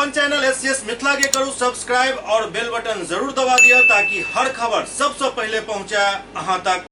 अपन channel SCS Mithila के करू सब्सक्राइब और बेल बटन जरूर दबा दिया ताकि हर खबर सबसे पहले पहुंचे अहां तक।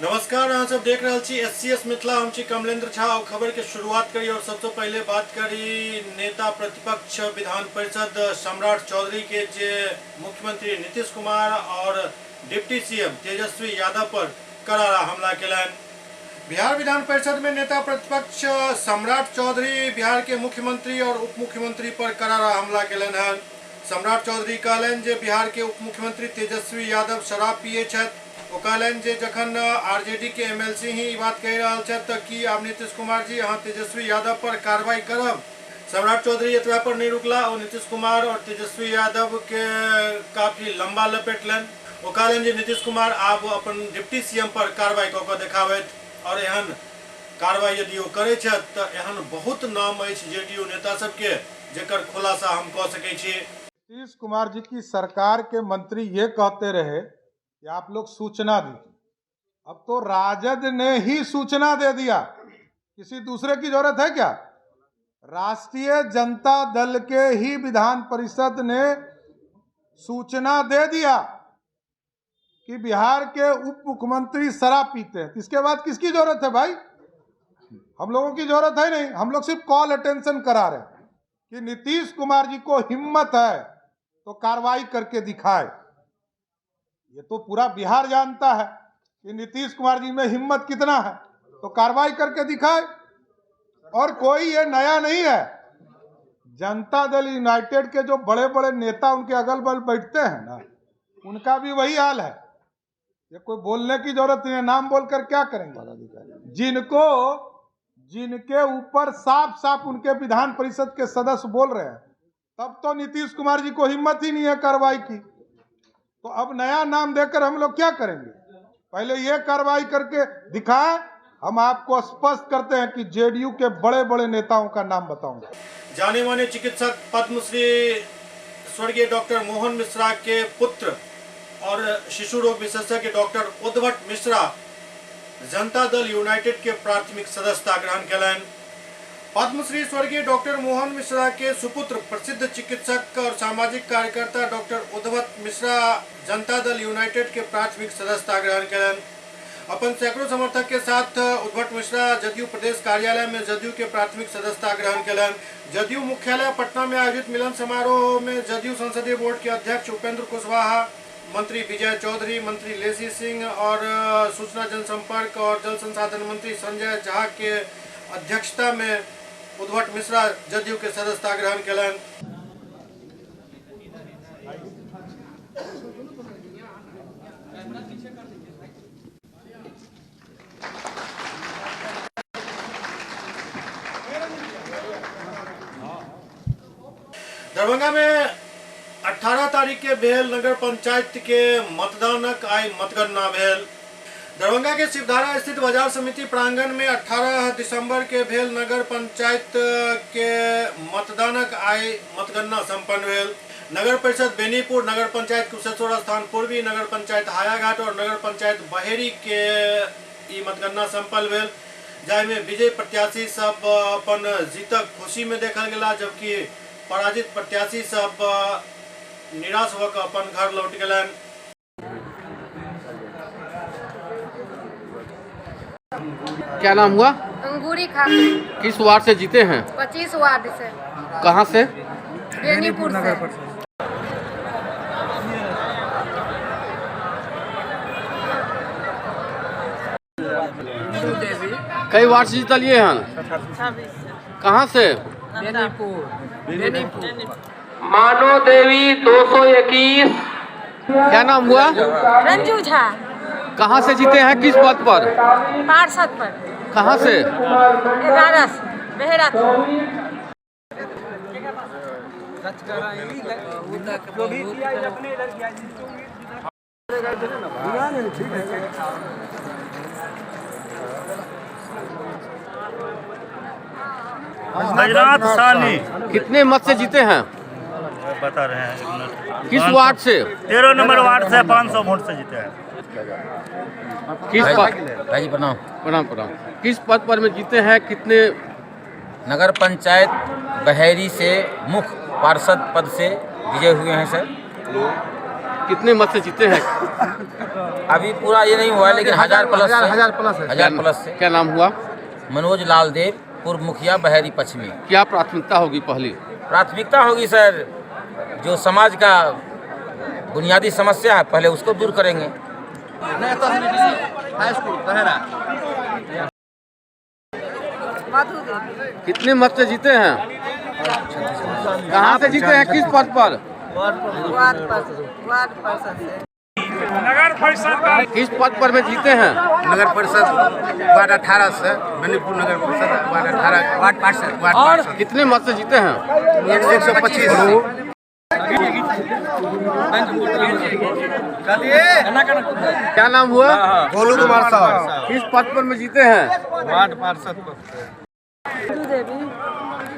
नमस्कार, अहाँ सब देख रहल छी एससीएस मिथिला। हम छी कमलेंद्र झा और खबर के शुरुआत करी और सबसे पहले बात करी नेता प्रतिपक्ष विधान परिषद सम्राट चौधरी के, जे मुख्यमंत्री नीतीश कुमार और डिप्टी सीएम तेजस्वी यादव पर करारा हमला केलनि। बिहार विधान परिषद में नेता प्रतिपक्ष सम्राट चौधरी बिहार के मुख्यमंत्री और उप मुख्यमंत्री पर करारा हमला केलनि हन। सम्राट चौधरी कहलनि जे बिहार के उप मुख्यमंत्री तेजस्वी यादव शराब पिए छथि। ओ कहलनि जे जखन आरजेडी के एमएलसी ही ई बात कहि रहल छथि तऽ की आब नीतीश कुमार जी अहाँ तेजस्वी यादव पर कार्रवाई करब। सम्राट चौधरी एतबा पर नहि रुकला, ओ नीतीश कुमार और तेजस्वी यादव के काफी लंबा लपेटलनि। ओ कहलनि जे नीतीश कुमार आब अपन डिप्टी सीएम पर कार्रवाई कऽ कऽ देखाबथि और एहन कार्रवाई यदि ओ करै छथि तऽ एहन बहुत नाम अछि जेडीयू नेता सबके जेकर खुलासा हम कऽ सकै छी। नीतीश कुमार जी की सरकार के मंत्री ये कहते रहे कि आप लोग सूचना दीजिए, अब तो राजद ने ही सूचना दे दिया, किसी दूसरे की जरूरत है क्या? राष्ट्रीय जनता दल के ही विधान परिषद ने सूचना दे दिया कि बिहार के उप मुख्यमंत्री शराब पीते हैं। इसके बाद किसकी जरूरत है भाई? हम लोगों की जरूरत है नहीं। हम लोग सिर्फ कॉल अटेंशन करा रहे हैं कि नीतीश कुमार जी को हिम्मत है तो कार्रवाई करके दिखाए। ये तो पूरा बिहार जानता है कि नीतीश कुमार जी में हिम्मत कितना है, तो कार्रवाई करके दिखाए। और कोई ये नया नहीं है, जनता दल यूनाइटेड के जो बड़े बड़े नेता उनके अगल बगल बैठते हैं ना, उनका भी वही हाल है। ये कोई बोलने की जरूरत नहीं है, नाम बोलकर क्या करेंगे। जिनको जिनके ऊपर साफ साफ उनके विधान परिषद के सदस्य बोल रहे हैं, तब तो नीतीश कुमार जी को हिम्मत ही नहीं है कार्रवाई की। तो अब नया नाम देकर हम लोग क्या करेंगे? पहले ये कार्रवाई करके दिखाएं। हम आपको स्पष्ट करते हैं कि जेडीयू के बड़े बड़े नेताओं का नाम बताऊंगा। जाने माने चिकित्सक पद्मश्री स्वर्गीय डॉक्टर मोहन मिश्रा के पुत्र और शिशु रोग विशेषज्ञ डॉक्टर उद्भट मिश्रा जनता दल यूनाइटेड के प्राथमिक सदस्यता ग्रहण केलनि। पद्मश्री स्वर्गीय डॉक्टर मोहन मिश्रा के सुपुत्र प्रसिद्ध चिकित्सक और सामाजिक कार्यकर्ता डॉक्टर उद्भट मिश्रा जनता दल यूनाइटेड के प्राथमिक सदस्यता ग्रहण केलनि। अपन सैकड़ों समर्थक के साथ उद्भट मिश्रा जदयू प्रदेश कार्यालय में जदयू के प्राथमिक सदस्यता ग्रहण केलनि। जदयू मुख्यालय पटना में आयोजित मिलन समारोह में जदयू संसदीय बोर्ड के अध्यक्ष उपेंद्र कुशवाहा, मंत्री विजय चौधरी, मंत्री लेसी सिंह और सूचना जनसंपर्क और जल संसाधन मंत्री संजय झा के अध्यक्षता में उद्भट मिश्रा जदयू के सदस्यता ग्रहण केलनि। दरभंगा में 18 तारीख के भेल नगर पंचायत के मतदानक आइ मतगणना भेल। दरभंगा के शिवधारा स्थित बाजार समिति प्रांगण में 18 दिसंबर के भेल नगर पंचायत के मतदानक आइ मतगणना संपन्न भेल। नगर परिषद बेनीपुर, नगर पंचायत कुशेश्वर स्थान पूर्वी, नगर पंचायत हायाघाट और नगर पंचायत बहेरी के ई मतगणना संपन्न भेल, जाहिमे विजयी प्रत्याशी सब अपन जीतक खुशी में देखल गेला, जबकि पराजित प्रत्याशी सब निराश होकर अपन घर लौट गेलनि। क्या नाम हुआ? अंगूरी खातून। किस वार्ड से जीते हैं? 25 वार्ड से। कहाँ से? बेनीपुर से। कई वार्ड से जीतलिए हैं? कहाँ से? मानो देवी 221। क्या नाम हुआ? रंजू झा। कहाँ से जीते हैं, किस पद पर? पार्षद पर। कहाँ से? 11 से, बेहरा। बैजनाथ सानी। कितने मत से जीते हैं? बता रहे हैं, एक मिनट। किस वार्ड से? 13 नंबर वार्ड से 500 वोट से जीते हैं। किस पद? भाई जी प्रणाम। प्रणाम प्रणाम। किस पद पर में जीते हैं, कितने? नगर पंचायत बहेरी से मुख्य पार्षद पद से विजय हुए हैं सर। कितने मत से जीते हैं? अभी पूरा ये नहीं हुआ है, लेकिन 1000 प्लस से, 1000 प्लस से। क्या नाम हुआ? मनोज लाल देव, पूर्व मुखिया बहेरी पश्चिमी। क्या प्राथमिकता होगी पहली? प्राथमिकता होगी सर, जो समाज का बुनियादी समस्या है पहले उसको दूर करेंगे। मधु देवी। कितने मत से जीते हैं, कहाँ से जीते हैं, किस पद पर? वार्ड पार्षद से। किस पद पर में जीते हैं? नगर परिषद वार्ड 18 से, बेनीपुर नगर परिषद वार्ड 18 वार्ड पार्षद। और कितने मत से जीते हैं? 125। क्या नाम हुआ? गोलू कुमार साहब। किस पद पर में जीते हैं? वार्ड पार्षद पद से। मधु देवी।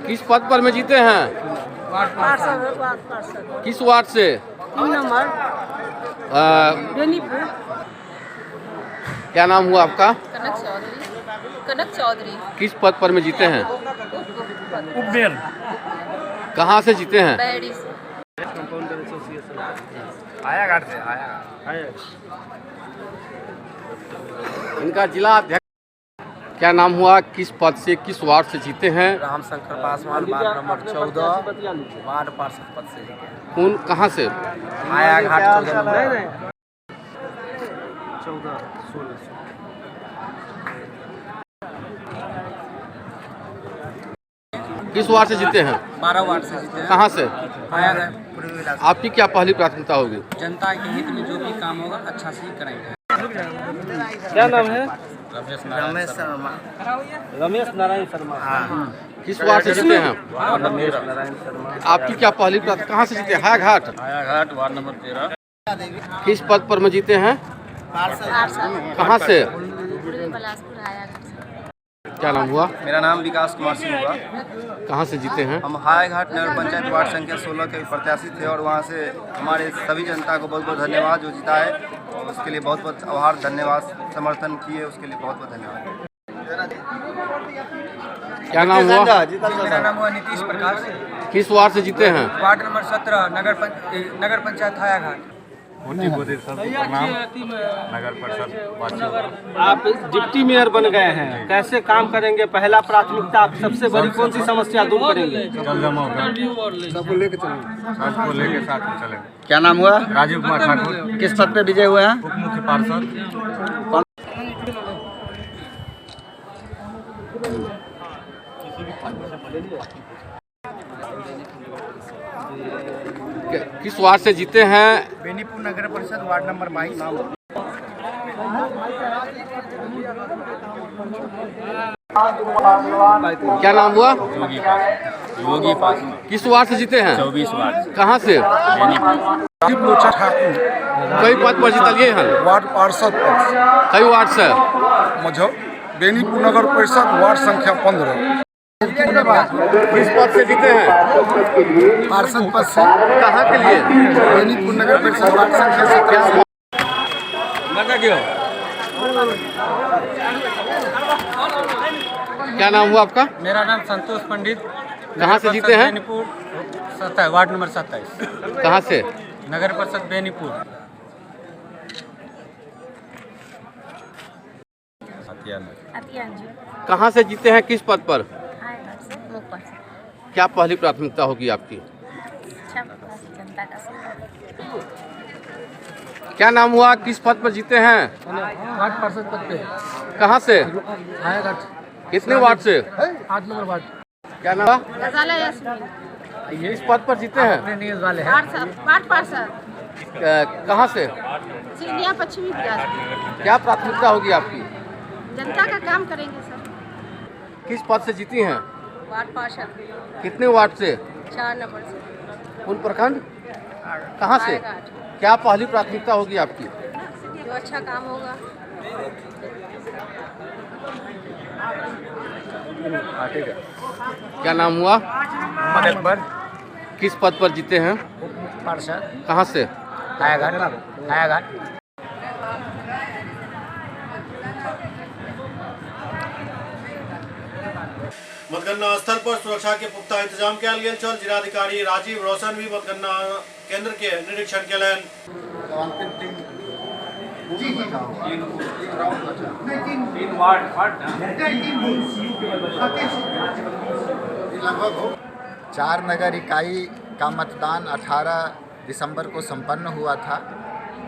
किस पद पर में जीते हैं? पार्षद, वार्ड पार्षद। किस वार्ड से? 3 नंबर बेनीपुर। क्या नाम हुआ आपका? कनक चौधरी। कनक चौधरी। किस पद पर में जीते हैं? उपमेयर। कहाँ से जीते हैं? बहेड़ी से। आया घाट से आया। इनका जिला अध्यक्ष। क्या नाम हुआ, किस पद से, किस वार्ड से जीते हैं? Ramshankar Paswan, ward number 14, ward पार्षद पद से जीते हैं। कौन, कहाँ से? आया घाट 14 नंबर। 14 16। किस वार्ड से जीते हैं? 12 वार्ड से जीते हैं। कहाँ से? आया घाट। आपकी क्या पहली प्राथमिकता होगी? जनता के हित में जो भी काम होगा अच्छा से ही करेंगे। क्या नाम है? रमेश शर्मा। रमेश नारायण शर्मा। किस वार्ड से जीते हैं? रमेश नारायण शर्मा। आपकी क्या पहली प्राथमिकता, कहाँ से जीते हैं? हाया घाट। हाया घाट वार्ड नंबर 13। किस पद पर में जीते हैं, कहाँ से? क्या नाम हुआ? मेरा नाम विकास कुमार सिंह हुआ। कहाँ से जीते हैं? हम हायाघाट नगर पंचायत वार्ड संख्या 16 के प्रत्याशी थे और वहाँ से हमारे सभी जनता को बहुत बहुत धन्यवाद जो जीता है, और उसके लिए बहुत बहुत आभार, धन्यवाद, समर्थन किए उसके लिए बहुत बहुत धन्यवाद। क्या नाम हुआ? मेरा नाम हुआ नीतीश प्रकाश। किस वार्ड से जीते हैं? वार्ड नंबर 17, नगर पंचायत हायाघाट। नगर परिषद। आप डिप्टी मेयर बन गए हैं, कैसे काम करेंगे? पहला प्राथमिकता आप सबसे बड़ी कौन सी समस्या दूर करेंगे? जल जमाव सबको लेके चलेंगे, सबको लेके साथ में चलेंगे। क्या नाम हुआ? राजीव कुमार ठाकुर। किस पद पे विजय हुए हैं? उप मुख्य पार्षद। किस वार्ड से जीते हैं? बेनीपुर नगर परिषद वार्ड नंबर 22। क्या नाम हुआ? योगी पासवान। किस वार्ड से जीते हैं? 24 वार्ड। कहाँ से? कई पद पर जीतलिए हैं? वार्ड पार्षद पद से। कई वार्ड से? बेनीपुर नगर परिषद वार्ड संख्या 15। किस पद से जीते हैं? पार्षद पद से। कहाँ के लिए? बेनीपुर नगर परिषद वार्ड संख्या 17। क्या नाम हुआ आपका? मेरा नाम संतोष पंडित। कहाँ से जीते हैं? Benipur 27, ward number 27। कहाँ से? नगर परिषद बेनीपुर। कहाँ से जीते हैं, किस पद पर? क्या पहली प्राथमिकता होगी आपकी? जनता का सेवा। क्या नाम हुआ, किस पद पर जीते हैं? वार्ड पार्षद पद पे। कहाँ से? हायाघाट। कितने वार्ड से? 8 नंबर वार्ड। क्या नाम? गजाला यास्मीन। किस पद पर जीते हैं? वार्ड पार्षद। कहाँ से? सिंधिया पश्चिमी बिलासपुर। क्या प्राथमिकता होगी आपकी? जनता का काम करेंगे सर। किस पद से जीती हैं? वार्ड पार्षद। कितने वार्ड से? 4 नंबर से। कौन प्रखंड, कहाँ से? क्या पहली प्राथमिकता होगी आपकी? जो अच्छा काम होगा। क्या नाम हुआ? मोहम्मद अकबर। किस पद पर जीते हैं? पार्षद। कहाँ से? हायाघाट। हायाघाट। मतगणना स्थल पर सुरक्षा के पुख्ता इंतजाम कयल गेल छल। जिलाधिकारी राजीव रोशन भी मतगणना केंद्र के निरीक्षण केलनि। चार नगर इकाई का मतदान 18 दिसंबर को संपन्न हुआ था।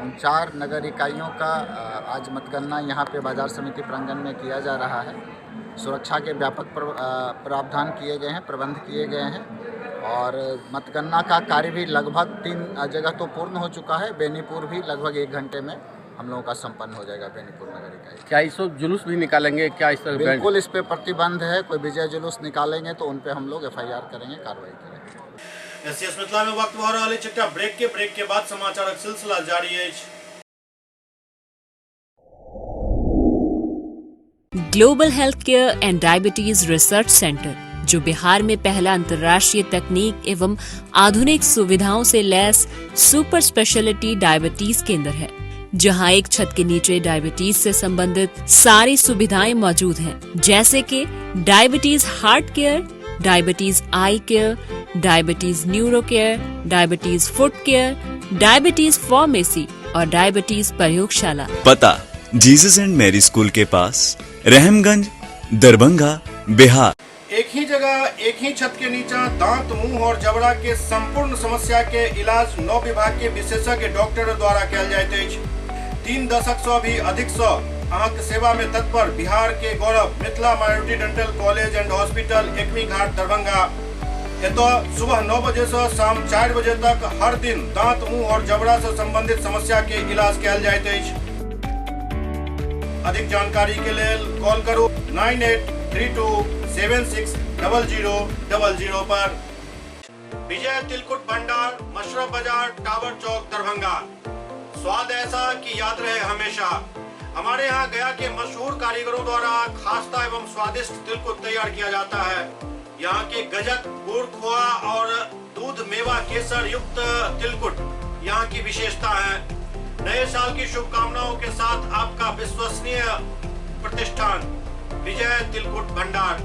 उन 4 नगर इकाइयों का आज मतगणना यहाँ पे बाजार समिति प्रांगण में किया जा रहा है। सुरक्षा के व्यापक प्रावधान किए गए हैं, प्रबंध किए गए हैं और मतगणना का कार्य भी लगभग 3 जगह तो पूर्ण हो चुका है। बेनीपुर भी लगभग 1 घंटे में हम लोगों का संपन्न हो जाएगा। बेनीपुर नगर इकाई। क्या इस जुलूस भी निकालेंगे? क्या इस तरह? बिल्कुल, इस पे प्रतिबंध है। कोई विजय जुलूस निकालेंगे तो उन पे हम लोग FIR करेंगे, कार्रवाई करेंगे। एससीएस मिथिला में वक्त भऽ रहल अछि एकटा ब्रेक के बाद समाचारक सिलसिला जारी अछि। Global health care and diabetes research centre, जो बिहार में पहला अंतर्राष्ट्रीय तकनीक एवं आधुनिक सुविधाओं से लैस सुपर स्पेशलिटी डायबिटीज केंद्र है, जहां एक छत के नीचे डायबिटीज से संबंधित सारी सुविधाएं मौजूद हैं, जैसे कि diabetes heart care, diabetes eye care, diabetes neuro care, diabetes foot care, diabetes pharmacy और डायबिटीज प्रयोगशाला। पता जीसस एंड मैरी स्कूल के पास, रहमगंज, दरभंगा, बिहार। एक ही जगह एक ही छत के नीचा दांत, मुंह और जबड़ा के संपूर्ण समस्या के इलाज 9 विभाग के विशेषज्ञ डॉक्टर द्वारा कयल जाइत अछि। 3 दशक से भी अधिक से अहाँके सेवा में तत्पर बिहार के गौरव Mithila minority dental college and hospital, Ekmi Ghat, Darbhanga. एतऽ सुबह 9 बजे से शाम 4 बजे तक हर दिन दांत, मुंह और जबड़ा से संबंधित समस्या के इलाज कयल जाइत अछि। अधिक जानकारी के लेल कॉल करू 983276 0000 पर। विजय तिलकुट भंडार, मशरफ बाजार, टावर चौक, दरभंगा। स्वाद ऐसा कि याद रहे हमेशा। हमारे यहाँ गया के मशहूर कारीगरों द्वारा खास्ता एवं स्वादिष्ट तिलकुट तैयार किया जाता है। यहाँ के गजक, गुड़, खोआ और दूध मेवा केसर युक्त तिलकुट यहाँ की विशेषता है। नए साल की शुभकामनाओं के साथ आपका विश्वसनीय प्रतिष्ठान विजय तिलकुट भंडार।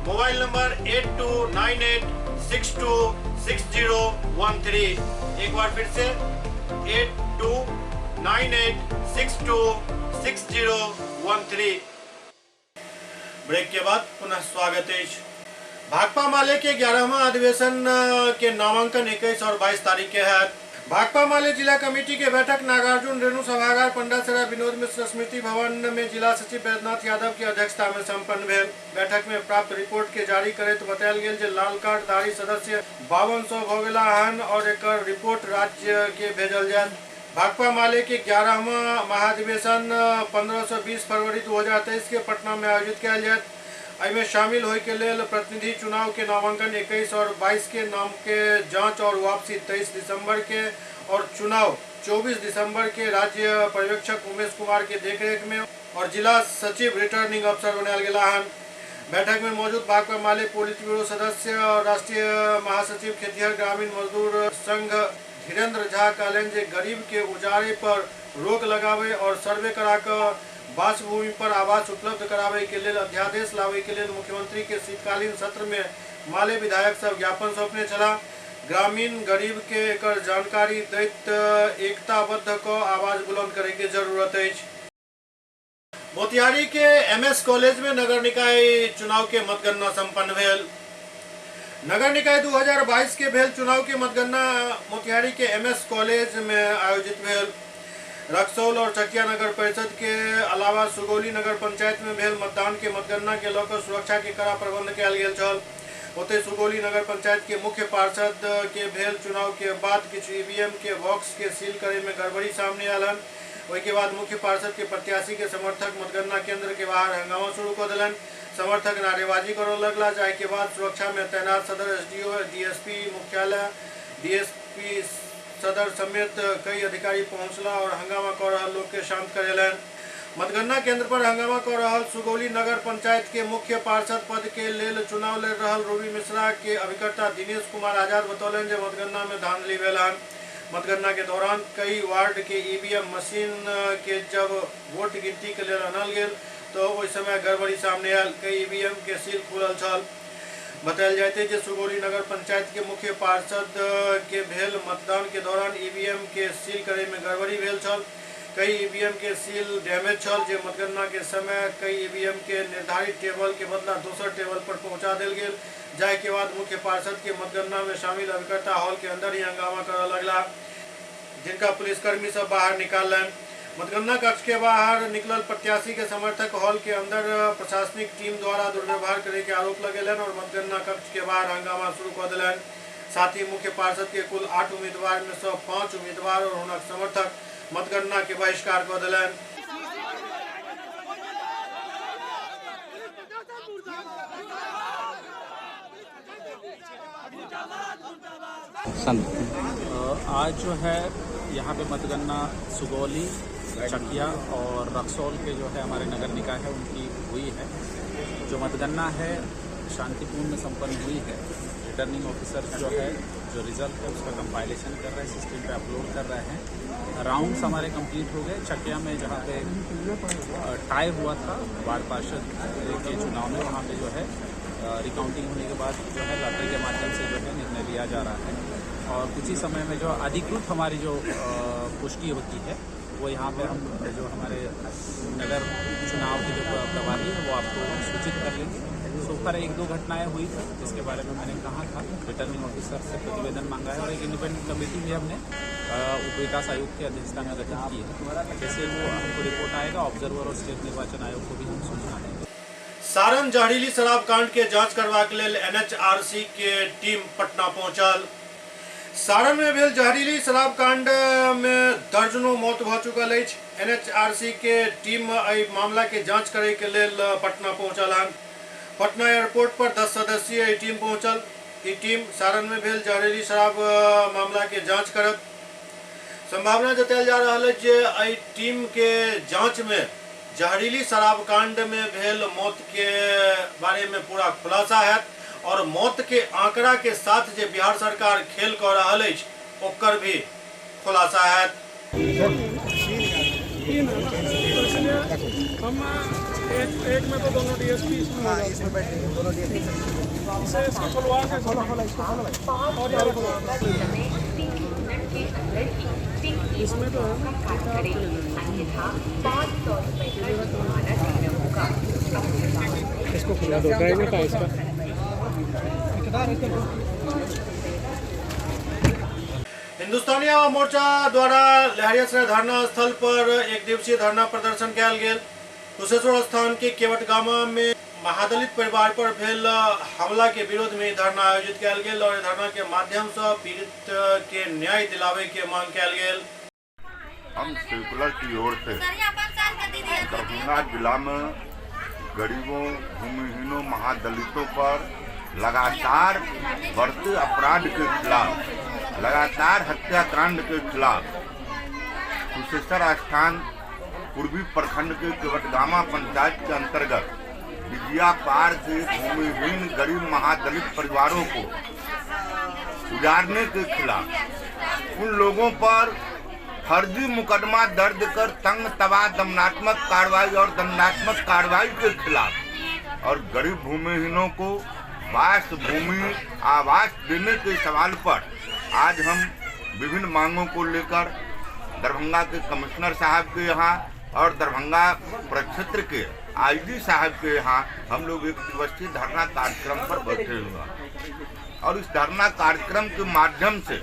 Mobile number 8298626013। एक बार फिर से 8298626013। ब्रेक के बाद पुनः स्वागत है। भाकपा माले के 11वां अधिवेशन के नामांकन 21 और 22 तारीख के है। भाकपा माले जिला कमेटी के बैठक नागार्जुन रेणु सभागार पंडासराय विनोद मिश्र स्मृति भवन में जिला सचिव बैद्यनाथ यादव की अध्यक्षता में संपन्न भेल। बैठक में प्राप्त रिपोर्ट के जारी करैत बतायल गेल जे लाल कार्ड धारी सदस्य 5200 भ गेला हन और एकर रिपोर्ट राज्य के भेजल जायत। भाकपा माले के 11वां महाधिवेशन 15 से 20 फरवरी 2023 के पटना में आयोजित कयल जायत। एहिमे शामिल होय के लेल प्रतिनिधि चुनाव के नामांकन 21 और 22 के नाम के जांच और वापसी 23 दिसंबर के और चुनाव 24 दिसंबर के राज्य पर्यवेक्षक उमेश कुमार के देखरेख में और जिला सचिव रिटर्निंग अफसर बनायल गेला हन। बैठक में मौजूद भाकपा माले पोलित ब्यूरो सदस्य और राष्ट्रीय महासचिव खेतिहर ग्रामीण मजदूर संघ धीरेन्द्र झा कहलनि जे गरीब के उजाड़े पर रोक लगावे और सर्वे करा कऽ वास भूमि पर आवास उपलब्ध करावे के लेल अध्यादेश लावे के लेल मुख्यमंत्री के शीतकालीन सत्र में माले विधायक सब ज्ञापन सौंपने छलाह। ग्रामीण गरीब के एकर जानकारी दैत एकताबद्ध क आवाज बुलंद करे के जरूरत अछि। मोतिहारी के एमएस कॉलेज में नगर निकाय चुनाव के मतगणना संपन्न भेल। नगर निकाय 2022 के भेल चुनाव के मतगणना मोतिहारी के एमएस कॉलेज में आयोजित भेल। रक्सौल और चकिया नगर परिषद के अलावा सुगौली नगर पंचायत में भेल मतदान के मतगणना के लऽ सुरक्षा के कड़ा प्रबंध कयल गेल छल। ओतहि सुगौली नगर पंचायत के मुख्य पार्षद के भेल चुनाव के बाद किछु ईवीएम के बॉक्स के सील करे में गड़बड़ी सामने आयल हन। ओहि के बाद मुख्य पार्षद के प्रत्याशी के समर्थक मतगणना केंद्र के बाहर हंगामा शुरू कऽ देलनि। समर्थक नारेबाजी करऽ लगला, जाहि के बाद सुरक्षा में तैनात सदर एसडीओ, डीएसपी मुख्यालय, डीएसपी सदर समेत कई अधिकारी पहुंचला और हंगामा कऽ रहल लोग के शांत करेलनि। मतगणना केंद्र पर हंगामा कऽ रहल सुगौली नगर पंचायत के मुख्य पार्षद पद के लेल चुनाव लड़ि रहल रूबी मिश्रा के अभिकर्ता दिनेश कुमार आजाद बतौलनि जे मतगणना में धांधली भेल हन। मतगणना के दौरान कई वार्ड के ईवीएम मशीन के जब वोट गिनती के लेल आनल गेल तो ओहि समय गड़बड़ी सामने आयल। कई ईवीएम के सील खुलल छल। बतायल जाइत अछि जे सुगौली नगर पंचायत के मुख्य पार्षद के भेल मतदान के दौरान ईवीएम के सील करे में गड़बड़ी भेल छल। कई ईवीएम के सील डैमेज छल, जे मतगणना के समय कई ईवीएम के निर्धारित टेबल के बदला दोसर टेबल पर पहुंचा देल गेल, जाहि के बाद मुख्य पार्षद के मतगणना में शामिल अभिकर्ता हॉल के अंदर ही हंगामा करऽ लगला, जिनका पुलिसकर्मी सब बाहर निकाललनि। मतगणना कक्ष के बाहर निकलल प्रत्याशी के समर्थक हॉल के अंदर प्रशासनिक टीम द्वारा दुर्व्यवहार करे के आरोप लगेलनि और मतगणना कक्ष के बाहर हंगामा शुरू कऽ देलनि। साथ ही मुख्य पार्षद के कुल 8 उम्मीदवार में से 5 उम्मीदवार और हुनक समर्थक मतगणना के बहिष्कार कऽ देलनि। आज जो है यहाँ पे मतगणना सुगौली, चकिया और रक्सौल के जो है हमारे नगर निकाय है उनकी हुई है। जो मतगणना है शांतिपूर्ण संपन्न हुई है। रिटर्निंग ऑफिसर जो है जो रिजल्ट है उसका कंपाइलेशन कर रहे हैं, सिस्टम पे अपलोड कर रहे हैं। राउंड्स हमारे कंप्लीट हो गए। चकिया में जहाँ पे टाई हुआ था वार्ड पार्षद के चुनाव में, वहाँ पे जो है रिकाउंटिंग होने के बाद जो है लॉटरी के माध्यम से जो है निर्णय लिया जा रहा है और कुछ ही समय में जो अधिकृत हमारी जो पुष्टि होती है वो यहाँ पे हम जो हमारे नगर चुनाव के जो प्रभारी है वो आपको सूचित कर लेंगे। सो फार 1-2 घटनाएं हुई थी जिसके बारे में मैंने कहा था, रिटर्निंग ऑफिसर से प्रतिवेदन मांगा है और एक इंडिपेंडेंट कमेटी भी हमने उप विकास आयुक्त के अध्यक्षता में गठित की है। जैसे वो हमको रिपोर्ट आएगा ऑब्जर्वर और स्टेट निर्वाचन आयोग को भी हम सूचना देंगे। सारण जहरीली शराब कांड के जांच करबाक लेल एनएचआरसी के टीम पटना पहुंचल। सारण में भेल जहरीली शराब कांड में दर्जनों मौत भ चुकल अछि। एनएचआरसी के टीम एहि मामला के जांच करे के लेल पटना पहुंचल हन। पटना एयरपोर्ट पर 10 सदस्यीय ई टीम पहुंचल। ई टीम सारण में भेल जहरीली शराब मामला के जांच करत। संभावना जतायल जा रहल अछि जे एहि टीम के जांच में जहरीली शराब कांड में भेल मौत के बारे में पूरा खुलासा हैत और मौत के आंकड़ा के साथ जे बिहार सरकार खेल कर रहल अछि ओकर भी खुलासा हैत। हम एक में तो दोनों डीएसपी इसमें बैठे दोनों डीएसपी इसे इसको खुलवा के खोलो खोलो इसको खोलो और यार खोलो इसमें तो इसको खुला दो ड्राइवर का इसका। हिंदुस्तानी आवाम मोर्चा द्वारा लहरियासराय धरना स्थल पर एक दिवसीय धरना प्रदर्शन कयल गेल। कुशेश्वर स्थान के केवटगामा में महादलित परिवार पर भेल हमला के विरोध में धरना आयोजित कयल गेल और धरना के माध्यम से पीड़ित के न्याय दिलावे के मांग कयल गेल। हम सेकुलर की ओर से दरभंगा जिला में गरीबों, भूमिहीनों, महादलितों पर लगातार बढ़ते अपराध के खिलाफ, लगातार हत्याकांड के खिलाफ कुशेश्वर स्थान पूर्वी प्रखंड के केवटगामा पंचायत के अंतर्गत बिजिया पार के भूमिहीन गरीब महादलित परिवारों को उजाड़ने के खिलाफ, उन लोगों पर फर्जी मुकदमा दर्ज कर तंग तबाह दमनात्मक कार्रवाई और दंडात्मक कार्रवाई के खिलाफ और गरीब भूमिहीनों को वास भूमि आवास देने के सवाल पर आज हम विभिन्न मांगों को लेकर दरभंगा के कमिश्नर साहब के यहाँ और दरभंगा प्रक्षेत्र के आईजी साहब के यहाँ हम लोग एक दिवसीय धरना कार्यक्रम पर बैठे हुए हैं और इस धरना कार्यक्रम के माध्यम से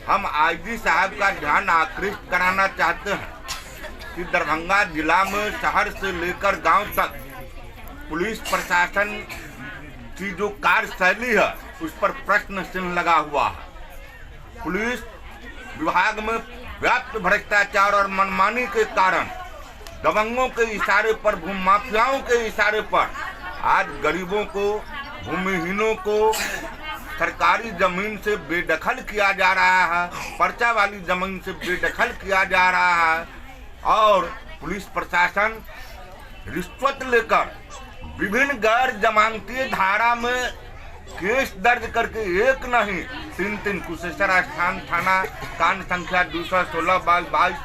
हम आईजी साहब का ध्यान आकृष्ट कराना चाहते हैं कि दरभंगा जिला में शहर से लेकर गांव तक पुलिस प्रशासन की जो कार्यशैली है उस पर प्रश्न चिन्ह लगा हुआ है। पुलिस विभाग में व्याप्त भ्रष्टाचार और मनमानी के कारण दबंगों के इशारे पर, भूमाफियाओं के इशारे पर आज गरीबों को, भूमिहीनों को सरकारी जमीन से बेदखल किया जा रहा है, पर्चा वाली जमीन से बेदखल किया जा रहा है और पुलिस प्रशासन रिश्वत लेकर विभिन्न गैर जमानतीय धारा में केस दर्ज करके एक नहीं तीन तीन कुशेश्वर स्थान थाना कांड संख्या 216/22,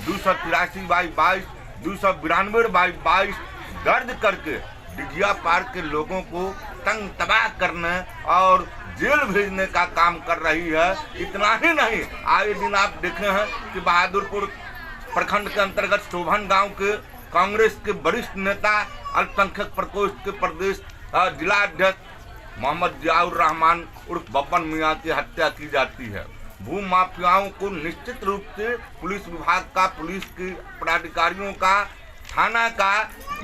283/22, 292/22 दर्ज करके डिगिया पार्क के लोगों को तंग तबाह करने और जेल भेजने का काम कर रही है। इतना ही नहीं, आए दिन आप देखे हैं कि बहादुरपुर प्रखंड के अंतर्गत शोभन गांव के कांग्रेस के वरिष्ठ नेता, अल्पसंख्यक प्रकोष्ठ के प्रदेश जिला अध्यक्ष मोहम्मद जियाउर रहमान उर्फ बब्बन मियाँ की हत्या की जाती है। भू माफियाओं को निश्चित रूप से पुलिस विभाग का, पुलिस के पदाधिकारियों का, थाना का,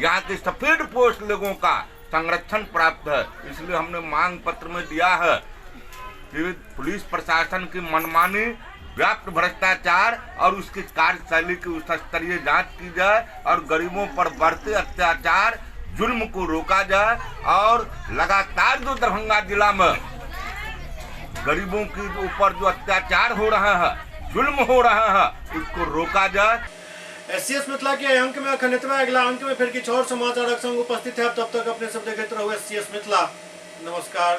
यहाँ के सफेद पोस्ट लोगों का संरक्षण प्राप्त है। इसलिए हमने मांग पत्र में दिया है कि पुलिस प्रशासन की मनमानी, व्याप्त भ्रष्टाचार और उसकी कार्यशैली की उच्च स्तरीय जांच की जाए और गरीबों पर बढ़ते अत्याचार, जुल्म को रोका जाए। और लगातार जो दरभंगा जिला में गरीबों के ऊपर जो अत्याचार हो रहा है, जुल्म हो रहा है, उसको रोका जाए। एससीएस मिथिला के अंक में अखन एतबे। अगला अंक में फिर किछु और समाचारक संग उपस्थित है। तब तक अपने सब देखते रहो एससीएस मिथिला। नमस्कार।